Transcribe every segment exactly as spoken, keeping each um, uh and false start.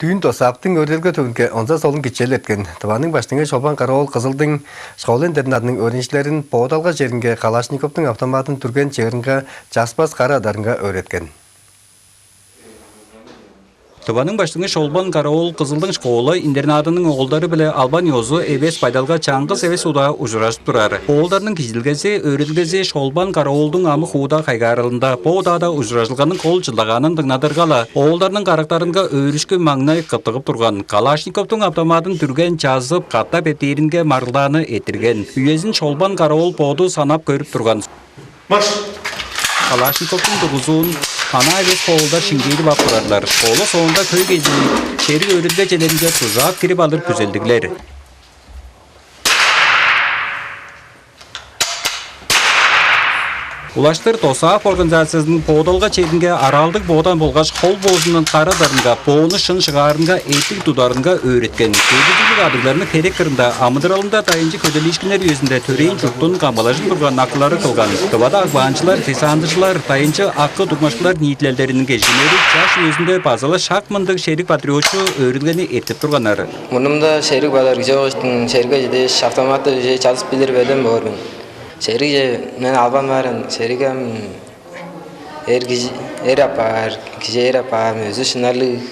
Дүүн ДОСААФтың өөредилге төвүнге онза солун кичээл эрткен. Тываның Баштыңы Шолбан Кара-оол Кызылдың школа-интернатының өөреникчилерин боодалга черинге Калашниковтуң автоматын дүрген чыырынга часпас кара адарынга өөреткен. Тываның Баштыңы Шолбан Кара-оол Кызылдың школа-интернатының оолдары-биле албан ёзу эвес байдалга чаңгыс эвес удаа ужуражып турар. Оолдарның кижизидилгези, өөредилгези Шолбан Кара-оолдуң амы-хууда хайгааралында бо удаада ужуражылганың кол чылдагаанын дыңнадырга-ла, оолдарның карактарынга өөрүшкү-маңнай кыттыгып турган. Калашниковтуң автоматын дүрген чазып, катап эртээринге маргылдааны эрттирген. Үезин Шолбан Кара-оол боду санап көрүп турган. Марш! Калашниковтуң тургузуун ханаа эвес оолдар шиңгээдип ап турарлар. Школа соонда хөй кезии шериг өөредилге чедеринге дужаап кирип алыр күзелдиглер. Улаштыр ДОСААФ организациязының боодалга черинге араалдыг боодан болгаш хол боозундан кара адарынга боону шын шыгаарынга, эъттиг тударынга өөреткен. Өөредиглиг адыгларның херек кырында, амыдыралында дайынчы көдээлиишкиннер үезинде төрээн чурттуң камгалажып турган акылары кылган. Тывада аглаанчылар, десантчылар, дайынчы акы-дуңмашкыннар ниитилелдериниң кежииннери чаш үезинде база-ла шак мындыг шериг-патриотчу өөредилгени эртип турганнар. Мурнумда шериг бадар кижи чок ыштың, шеригге чедээш, автоматты уже чазып билир белен боор мен. Шеригже мен албан баарын, шериг ам эр кижи эр апаар, кижи эр апаар, өзү шынарлыг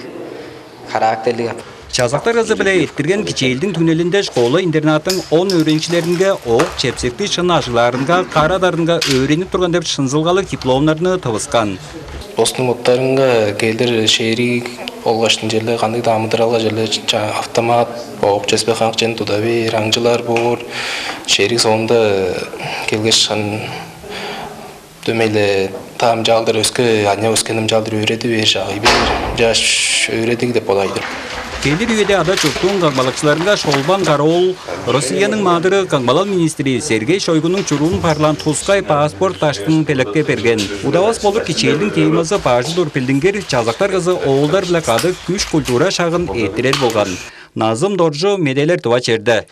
характерлиг ап. Чазактар кызы-биле эрттирген кичээлдиң түңнелинде школа-интернаттың он өөреникчилеринге оок-чепсекти шын ажыглаарынга, кара адарынга өөренип турган деп шынзылгалыг дипломнарны тывыскан. Бостуң боттарынга келир шериг болгаш ынчалдыр кандыг-даа амыдыралга черле автомат, оок-чепсек, хамык чүвени туда бээр, аңчылар боор, шериг соонда келгеш, хан дөмей-ле таамчаалдыр өске, аныяк өскени ынчалдыр өөреди бээр, чагый бээр, жаш өөредиг деп бодайды. Келир үеде ада-чурттуң камгалакчыларынга Шолбан Кара-оол Россияның Маадыры, камгалал министри Сергей Шойгунуң чуруун парлаан тускай паспорт даштын белекке берген. Удавас болур кичээлдиң темазы бажы-дур билдингир, чазактар кызы оолдар-биле кады күш-культура шагын эрттирер болган. Назым Доржу, медээлер, Тыва черде.